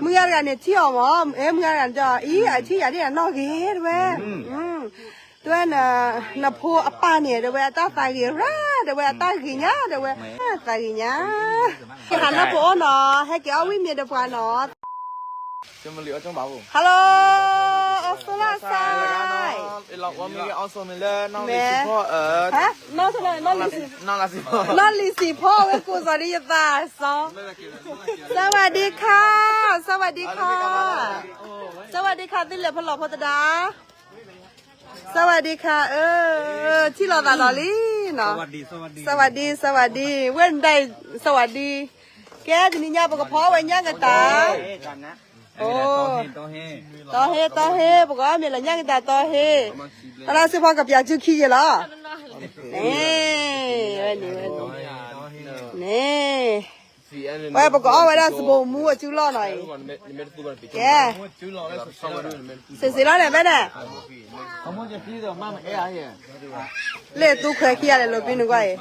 မုၢ်ဂၤတဂၤန့ၣ်ထံၣ်အီၤမး, အဲ မုၢ်ဂၤတဂၤန့ၣ်ဒီး အံၤ အထံၣ်ယၤဒ်အနီၢ်ဂ့ၤ တဲဝဲ, တဲဝဲ နဖိအပၢ်န့ၣ် တဲဝဲ အတၢ်သးဂ့ၤရၣ် တဲဝဲ အတၢ်ဂ့ၤညါ တဲဝဲ သးဂ့ၤညါ, ဟးလၢပအိၣ်နီၤ ဟဲက့ၤအီၣ်ဝံၣ်မ့ၤဒီးပှၤနီၤ Hello, အီၣ်ဆိလၢစဲး, မ့ၢ်, နီၢ်လံၤစံးဖီၣ်ဝဲကိးစီၤဒ်ယသးစီ, สวัสดีค่ะ สวัสดีค่ะ สวัสดีค่ะ သုလဲၤဖဲလဲၣ်ဖိတဒါ, สวัสดีค่ะ အၢ, ထံၣ်လိာ်သးဒီးလံနီၤ, สวัสดี สวัสดี สวัสดี ဝဲၢ်နဒၣ်အံၤ สวัสดี, ကဲတနံၤညါပကဖီအီၣ်ဝဲညၣ်ကတၢၢ် အိ, တီဟ့ တီဟ့ ပကအီၣ်မ့ၤလီၤညၣ်ကတၢၢ် တီဟ့, တၢ်လၢစ့ဖီကပျးစုခံယ့ၤလီၤ, န့ၣ်, ဝဲန့ၣ်, န့ၣ်, ဝဲပကအီၣ်ဝဲဒၣ်စဘိးမူအစုလီၢ်နီၤအံၤ, ကဲ, စ့စ့လီၤန့ၣ် ဖဲန့ၣ် လ့ၣ်သူခွဲးခံဂၤလဲၣ် လိာ်ပံနကွၢ်အံၤ,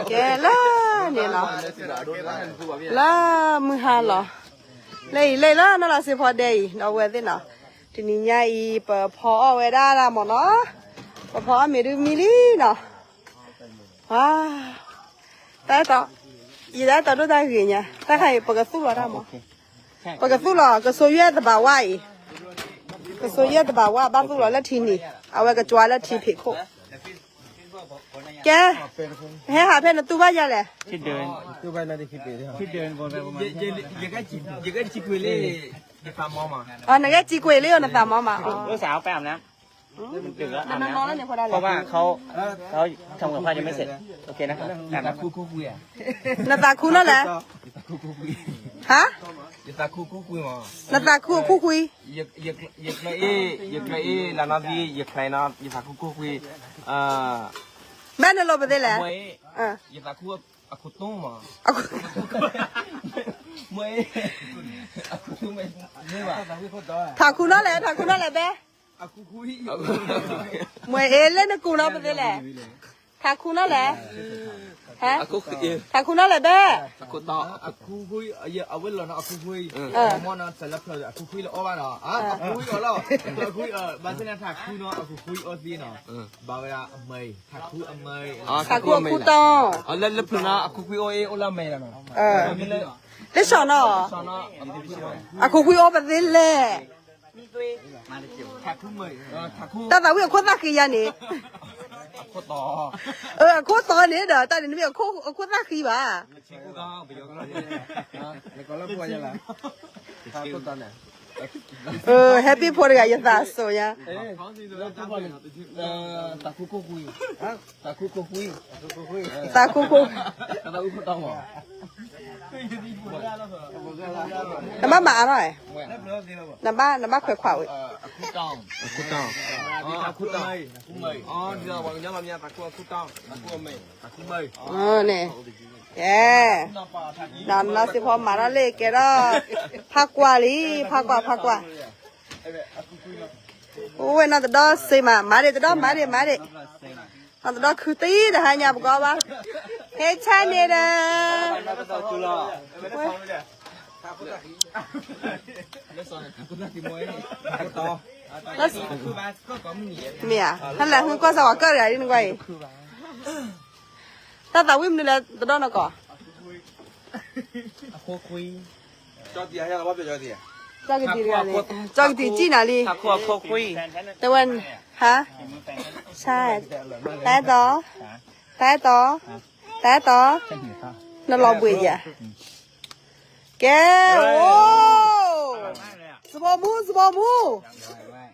ကဲလၢန့ၣ်နီၤ, လၢမုၢ်ဟါလီၤ, လၢအံၤလၢအံၤလၢနီၢ်လီၤစ့ဖီဒဲအံၤ ဒီပုၢ်ဝဲၢ်သ့ၣ်နီၤ, တနံၤညါအံၤ ပဖီအီၣ်ဝဲဒၣ်တၢ်မးနီၤ, ပဖီအီၣ်မ့ၤဒုးမံလံနီၤ, တၢ်အဲၣ်တီ, ယတၢ်အဲၣ်တီဒိၣ်တၢ်ဂ့ၤညါ တၢ်ခါအံၤ ပကသူၣ်လီၤတၢ်မး, ပကသူၣ်လီၤ ကဆိယဲၢ်သဘးဝါအံၤ, ကဆိယဲၢ်သဘးဝါ ဘၣ်သူၣ်လီၤလၢထံနံၤ, အဝဲကကွၢ်လၢထံဖံးခိၣ် ကဲ, ဟဲဟးဖဲနတူၢ်ဘၣ်ယၤလဲၣ်, နကဲစံကွ့ၤလံ, နသးမီမး, နသးခူနီၤလဲၣ်, ဟါ, နသးခူအခိၣ်ခွံ, ယကျဲအ့ၣ် လၢနီၢ်သံ ယကျဲနီၤ ယသးခူခိၣ်ခွံ, ဘၣ်နလိာ်ပသ့လဲၣ်, ယသးခူအခိၣ်တီမး, ထးခူနီၤလဲၣ် ထးခူနီၤလဲၣ်ဘဲ, မွဲအ့လၢနကူနီၤပသ့လဲၣ်, ထးခူနီၤလဲၣ်, ထးခူနီၤလဲၣ်ဘဲ, အဝဲလီၤနီၤအခိၣ်ခွံ, အခိၣ်ခွံလၢအီၣ်ဘၣ်နီၤ, ဘၣ်ဆၣ်န့ၣ်ထးခူနီၤ အခိၣ်ခွံအီသံနီၤ, ဘၣ်ဝဲဒၣ်အမၢအံၤ, ထးခူအခိၣ်တီ, လၢဖျၢၣ်နီၤ အခိၣ်ခွံအီအ့ၣ်အိၣ်လၢအမၢအံၤလီၤနီၤ, လၢစီၤနီၤ, အခိၣ်ခွံအီပသ့လဲၣ် တၢ်သးဝံၣ်အခိၣ်သၣ်ဃံယၤန့ၣ်, အခိၣ်တီန့ၣ်ဒီး တၢ်န့ၣ်နမ့ၢ်အခိၣ်သၣ်ဃံဘၣ်, Happy ဖိတဂၤ ယသးစိၤညါ, သးခူခိၣ်ခွံ, နဘၣ်မၤအါထီၣ်, နဘၣ်ခွဲးခွးဝဲ, န့ၣ်, ဒီးနီၢ်စ့ဖီမၤထီၣ်လံ ကဲဒီး, ဖးကွၢ်လံ ဖးကွၢ် ဖးကွၢ်, အိၣ်ဝဲနီၢ်တဒီစ့မး မၤဒံးတဒီ မၤဒံး မၤဒံး, နီၢ်တဒီခုတံၢ်တဟါညါပကီဘၣ်, ဟဲဆါန့ၣ်ဒီး မ့ၢ်ဧါ, ဟဲလၢဟုကွၢ်စၢ်ဝဲကၢၣ်တဂၤဒ်နကွၢ်အံၤ, တၢ်သးဝံၣ်မနုၤလဲၣ် တဒီနီၢ်ကီၢ်, ကၠီကတံၤစံၣ်နၤလံ, တဲဝဲ, ဟါ, တၢ်အဲၣ်တီ, တၢ်အဲၣ်တီ, တၢ်အဲၣ်တီ, နလီၤဘှံးယၤ ကဲ, အိ, စဘီမူ စဘီမူ,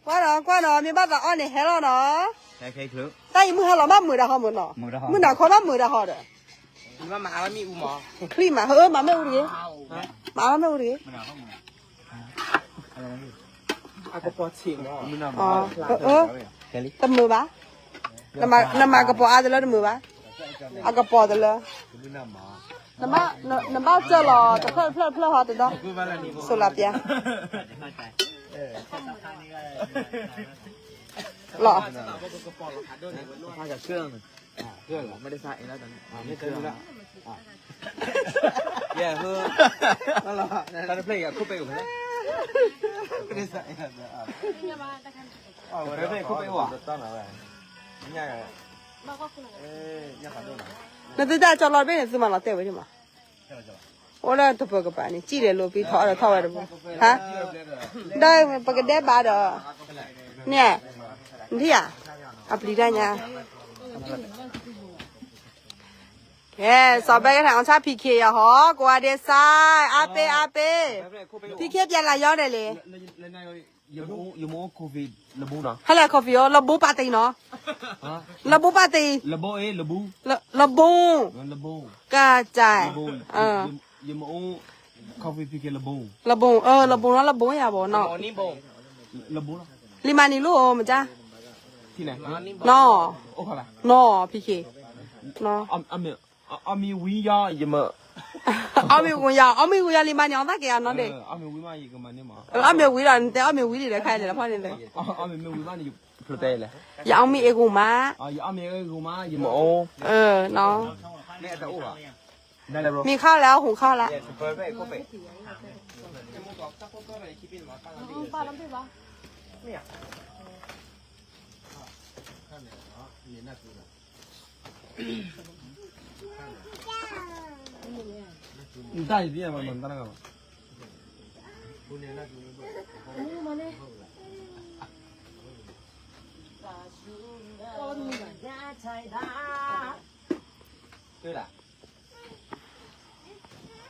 ကွၢ်ဒီး ကွၢ်ဒီး မ့ၢ်ဘၣ်သးအီၣ်န့ၣ်ဟဲလီၤနီၤ, တၢ်အံၤမုၢ်ဟါလီၤဘၣ်မုာ်တၢ်ဟီမုာ်နီၤ, မုၢ်နၤခီဘၣ်မုာ်တၢ်ဟီဒီး, မၤအါမ့ၣ်အူတဂ့ၤ, မၤအါမ့ၣ်အူတဂ့ၤ, တမုာ်ဘၣ်, နမၤကပီၤအါတလၢတမုာ်ဘၣ်, အကပီၤတလၢ, နဘၣ်စၢလီၤ တဖျၢၣ်တဖျၢၣ်တဖျၢၣ်ဟီတဒီ, စိလးပျါ, လီၤ ယဲၢ်ဟိ တၢ်တဖျၢၣ်အံၤအခိၣ်ပဲၢ်အိၣ်ဖဲလဲၣ်, အဝဲဖဲအခိၣ်ပဲၢ်အိၣ်ဧါ, နသုတၢ်ကၠီလီၤတဘ့ၣ်န့ၣ် သုမၤလီၤတဲာ်ဝဲဒၣ်မး, အိၣ်လၢတပၢၤကပၤန့ၣ် စံၣ်လဲၤလိာ်ပံထီၣ်အီၣ်ဒီးထီၣ်ဝဲတဘိ, ဟါ, ဒီးပကဒဲးဘးဒီး, န့ၣ်, နထံၣ်ဧါ, အပျံၤတၢ်ညါ ကဲ, စီၤဘဲကထါ အောင်ချ PK ယဟီ ကိုယ်တိုင်စား, အားပေး, အားပေး, PK ပြန်လာရောက်တယ်လေ, ယမအိုး coffee လဘိနီၤ, ဟဲလဲ coffee အိုး လဘိပာ်တံနီၤ, လဘိပာ်တံ, လဘိ, လဘိ, လဘိ, ကကြိုက်, ယမအိုး coffee PK လဘိ, လဘိ, လဘိနီၤ လဘိယၤဘီနီၤ, လံမၤနံၤလိၣ်မကါ, နီၤ, နီၤ PK, နီၤ အမံၤဝံၤယီၤ ယမ, အမံၤဝံၤယီၤ အမံၤဝံၤယီၤလံမၤန့ၢ်အီၤသးက့ၤအနီၢ်ဒ့ၣ်, အမံၤဝံၤဒီး နတဲအမံၤဝံၤဒံးဒီးခါလဲၣ်တဖီန့ၣ်လဲၣ်, ယအမံၤအ့ၣ်ဂူၤမး, ယမအိၣ်, မံၤခါလဲၣ် အဟူးခါလဲၣ်, နတၢ်အံၤသ့ၣ်ညါဘၣ်မး နတၢ်တဂၤဘၣ်,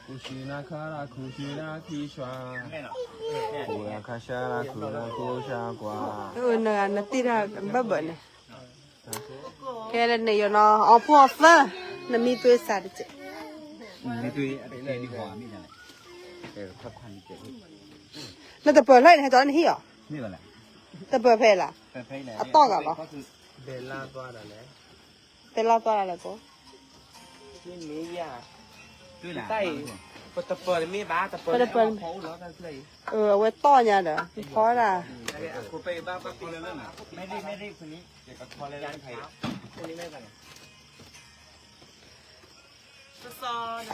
ခူၣ်ဆူၣ်နၢ်ခါရၣ် ခူၣ်ဆူၣ်နၢ်ခံဆွါ, ခူၣ်ခါဆါရၣ် ခူၣ်နၢ်ခူၣ်ဆါကွၢ်, နဂၤနတ့ၢ်တၢ်ဘၢၣ်ဘၢၣ်န့ၣ်, ကဲလၢန့ၣ်ယနီၤ အီၣ်ဖှီၣ်သၢ, နမံသွ့စးတကဲး, နတပၢၤဖျၢၣ်န့ၣ် ဟဲကၠီနဟံၣ်အီၤ, တပၢၤဖဲလၢ်, အတီၢ်ဂၤလီၤ, ဖဲလၢ်ပှၤဒၣ်လဲၣ်, ပတပၢၤတမ့ၢ်ဘၣ်, တပၢၤ, အဝဲတီၢ်ညါဒီး ဖီဒၣ်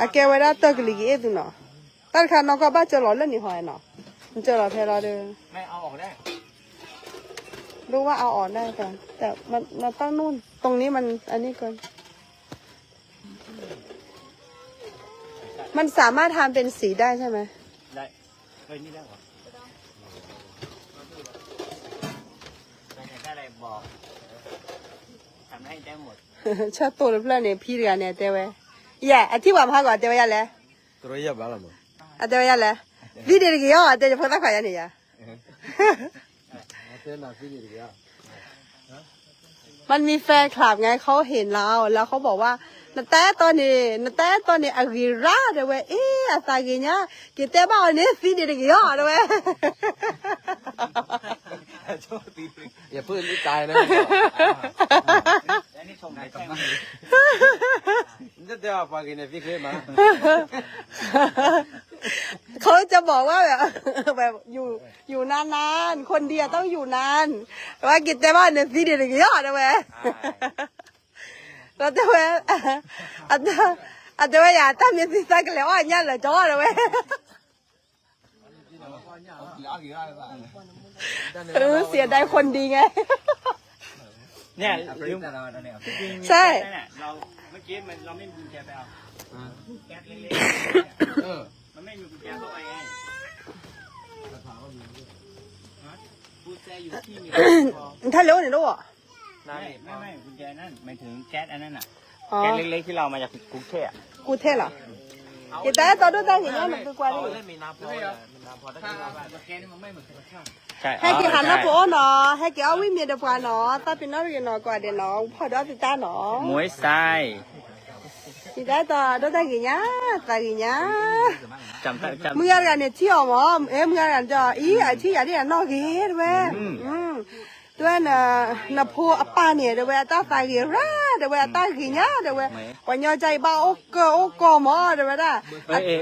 အကဲဝဲဒၣ်တၢ်ကလံၤက့ၤအ့ၣ်သုနီၤ, တၢ်တခါနီၢ်ကီၢ်ဘၣ်ကၢလီၤလၢန့ၣ်ဟီနီၤ, နကၢလီၤဖဲလီၤဒီး, ဒိၣ်ဘၣ်အီၣ်အီၣ်ဒၣ်, တၢ်မ့ၢ်နီၢ်ကီၢ်ဘၣ်ကၢလီၤလၢန့ၣ်ဟီနီၤ, တၢ်နီၢ်ကီၢ်ဘၣ်ကၢလီၤလၢန့ၣ်ဟီနီၤ, မ့ၢ်စးမးထါပ့ၣ်စံးဒၣ်ဆၢမး, ဆၢတိၢ်တဖျၢၣ်န့ၣ် ဖံတဂၤန့ၣ် အတဲဝဲ, ယဲ အထံၣ်ပှၤမဟါဂီၤ အတဲဝဲယၤလဲၣ်, အတဲဝဲယၤလဲၣ်, သံဒံးတက့ၢ်အီၤ အတဲယဖိသၣ်ခွါယၤန့ၣ်ယၤ มันมีแฟนคลับไง เขาเห็นเรา แล้วเขาบอกว่า နတၢ်အဲၣ်တီန့ၣ် နတၢ်အဲၣ်တီန့ၣ် အဂ့ၤရၣ် တဲဝဲ, အ့ အသးဂ့ၤညါ, က့ၤတဲဘၣ်အီၤန့ၣ် သံဒံးတက့ၢ်အီၤ တဲဝဲ ယဖိသံတၢ်န့ၣ် တဲပှၤဂ့ၤန့ၣ် သံချ့မး เขาจะบอกว่าแบบ แบบอยู่ อยู่นานๆ คนเดียวต้องอยู่นาน แต่ว่ากินแต่บ้านเนี่ย သံဒံးတက့ၢ်အီၤ တဲဝဲ ဒီးတဲဝဲ အတဲဝဲယၤ တၢ်မ့ၢ်သံသးကလဲၤအီၣ်ညၣ်လၢာ်ကၠီ တဲဝဲ เสียดายคนดีไง เนี่ย ใช่ เมื่อกี้มันเราไม่มีกุญแจไปเอา แก๊สเล็กๆ เออ มันไม่มีกุญแจเข้าไปไง ฮะ กุญแจอยู่ที่มี ถ้าเร็วเนี่ยลูก ไม่ ไม่ ไม่ กุญแจนั่น หมายถึงแก๊สอันนั้นน่ะ อ๋อ แก๊สเล็กๆที่เราเอามาจากกรุงเทพฯอ่ะ กรุงเทพฯเหรอ เดี๋ยวแต่ตอนดูตาเห็นว่ามันคือกวาดนี่ ဟဲက့ၤဟးလၢပအိၣ်နီၤ, ဟဲက့ၤအီၣ်ဝံၣ်မ့ၤဒီးပှၤနီၤ, သးပ့ၤနီၣ်တဂ့ၤနီၤ, ကွၢ်ဒဲးနီၤ, ဖီၣ်ဒီးသတးနီၤ, မွေးစၢ်, ယတဲတီဒီးတၢ်ဂ့ၤညါ, သးဂ့ၤညါ, မုၢ်ဂၤတဂၤန့ၣ်ထံၣ်အီၤမး, အဲ မုၢ်ဂၤတဂၤန့ၣ်ဒီး အံၤ အထံၣ်ယၤဒ်အနီၢ်ဂ့ၤ တဲဝဲ, တဲဝဲ နဖိအပၢ်န့ၣ် တဲဝဲ အတၢ်သးဂ့ၤရၣ် တဲဝဲ အတၢ်ဂ့ၤညါ တဲဝဲ, ပှၤညီကအံၤဘၣ်အိၣ်ကၢအိၣ်ကီမး တဲဝဲဒၣ်,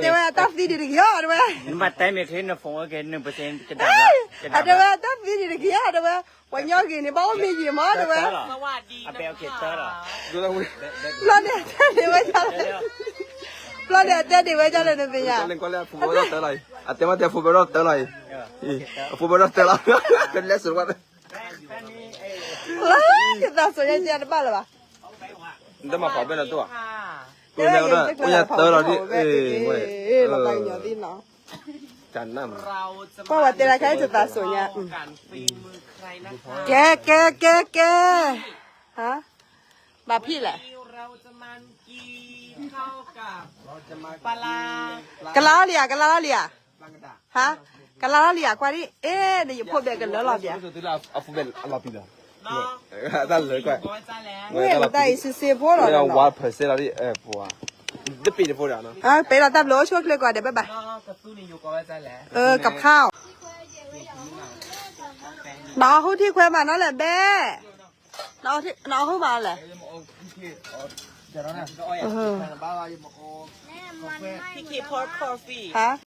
တဲဝဲ အတၢ်သံဒံးတကယီ တဲဝဲ နဘၣ်တဲမ့ၢ်ချ့န phone အိၣ်ကဲ န percent ကဒါဘၣ် အတဲဝဲ အတၢ်သံဒံးတကယီ တဲဝဲ, ပှၤညီဂ့ၤန့ၣ် ဘၣ်အိၣ်မ့ၢ်ယံာ်မး တဲဝဲ, အဘဲ okay တၢ်လီၤ, လီၤန့ၣ် တဲန့ၣ်ဝဲဒၣ် ဘျီန့ၣ်အတဲဒံးဝဲဒ်လဲၣ်နမ့ၢ်ယါ, အတဲမ့ၢ်တဲ phone ဘဲဒီးတၢလီၤအံၤ, phone ဘဲဒီးတၢလီၤ, ကလဲၤစိးဝဲ, ယသးစိၤညါတဘၣ်လၢၤဘၣ်, နတမၤဖီဘဲလီၤတိၢ်ဧါ, အိၣ်ညါတၢလီၤဒ်, လီၤသးကညီၤသ့နီၤ, ကွၢ်ဝဲတဲလၢခဲအံၤယသးစိၤညါ, ကဲ ကဲ ကဲ ကဲ, ဟါ, ဘၣ်ဖံးလဲၣ်, ကလါလီၤဧါ ကလါလီၤလံဧါ, ဟါ, ကလါလီၤလံဧါ ကွၢ်ဒ်, အ့ နယဖိဘဲကလၢလီၤဘၣ်, တၢ်လၢကွၢ်, ဝဲတၢ်အံၤစ့စ့ဖိလီၤ, တပ့ၤတဖိဒီး, ပ့ၤလီၤတၢ်ဘျုးအိၣ်ဆူၣ်အိၣ်ချ့ကိးဂၤဒဲး ဘၣ်ဘၣ်, ကဖးအီၤ, နအီၣ်ဟူထံခွဲမးနီၤလဲၣ်ဘဲ, နအီၣ်ဟူမးလဲၣ်, ဟါ